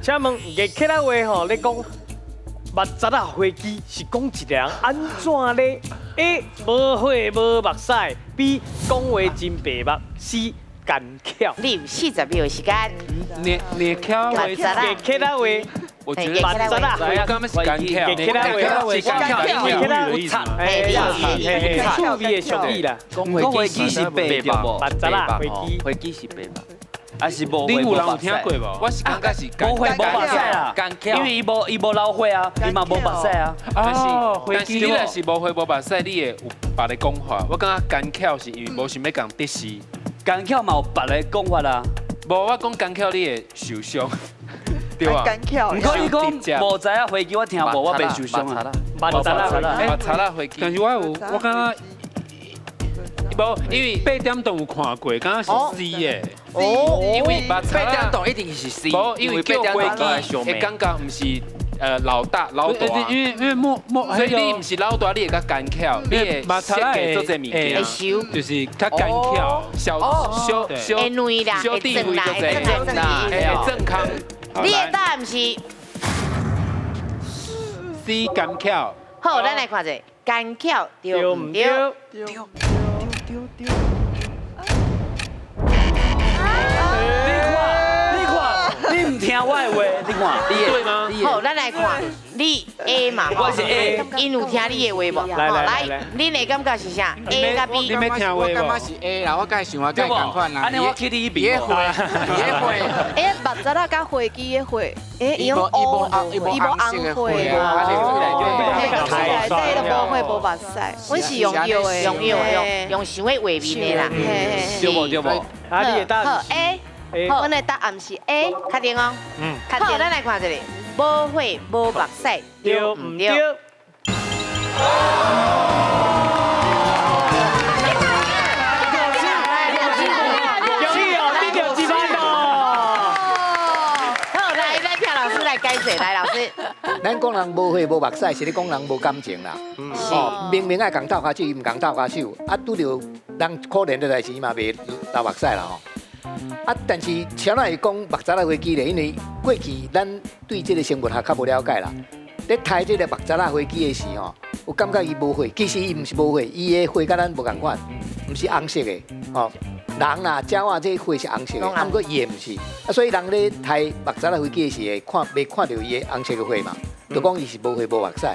請問月客仔話吼，咧講目賊仔飛機是講一個人按怎咧？A 無血無目屎，B 講話真白目，C 奸巧。你有40秒的時間。捏捏巧目賊仔。月客仔話，我覺得目賊仔我剛剛是奸巧，月客仔話是奸巧，月客仔有賊，嘿，趣味的俗語啦。講飛機是白對無？目賊仔飛機，飛機是白目，還是無？恁有人有聽過無？我是感覺是無血無目屎啦，因為伊無伊無流血啊，伊嘛無目屎啊。但是但是你若是無血無目屎，你會有別个講法。我感覺奸巧是因為無想欲共得勢，奸巧嘛有別个講法啊。無，我講奸巧你會受傷，對啊。奸巧。毋過你講無知影飛機，我聽無，我袂受傷啊。目賊仔，目賊仔飛機。但是我有，我感覺。無，因為八點檔有看過，敢若是 C 的。哦，因為八點檔一定是 C。無，因為叫飛機，會感覺毋是老大老大。因為因為莫莫，所以你毋是老大，你會較奸巧，你會設計做這物件，會收，就是較奸巧，小小小會軟啦，小地位就這，會正康。你的答案是 C 奸巧。好，咱來看者，奸巧對毋對？對。你看，你看，你毋聽我的話，你看，對嗎？好，咱來看，你 A 嘛，我是 A，𪜶有聽你的話無？來來來，恁的感覺是啥？A 佮 B？你欲聽話無？我感覺是 A 啦，我敢會想我佮伊仝款啦。按呢我去你彼邊。伊會，伊會。哎，目賊仔佮飛機的火，哎，伊用烏，伊無紅火啊，內底都無血無目屎，阮是用藥的，用藥用用想的畫面的啦，對無對無？啊，你的答案好 A，好，阮的答案是 A，確定哦。嗯，好，咱來看一下，無血無目屎，對毋對？恭喜哦，得著一萬哦！好，來，咱票老師來解釋，來老師。咱講人無血無目屎，是咧講人無感情啦。哦，明明愛共鬥跤手，伊毋共鬥跤手，啊，拄著人可憐的代誌，伊嘛袂流目屎啦吼。啊，但是啥人會講目賊仔飛機咧？因為過去咱對這個生物學較無了解啦。咧刣這個目賊仔飛機的時吼，有感覺伊無血，其實伊毋是無血，伊的血佮咱無仝款，毋是紅色的，吼。人啦，鳥仔這血是紅色的，啊，毋過伊的毋是，啊，所以人咧刣目賊仔飛機的時，會看袂看著伊的紅色的血嘛，就講伊是無血無目屎，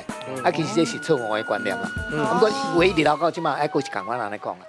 啊，其實這是錯誤的觀念啦。毋過話一直留到這馬，還閣是仝款按呢講啦。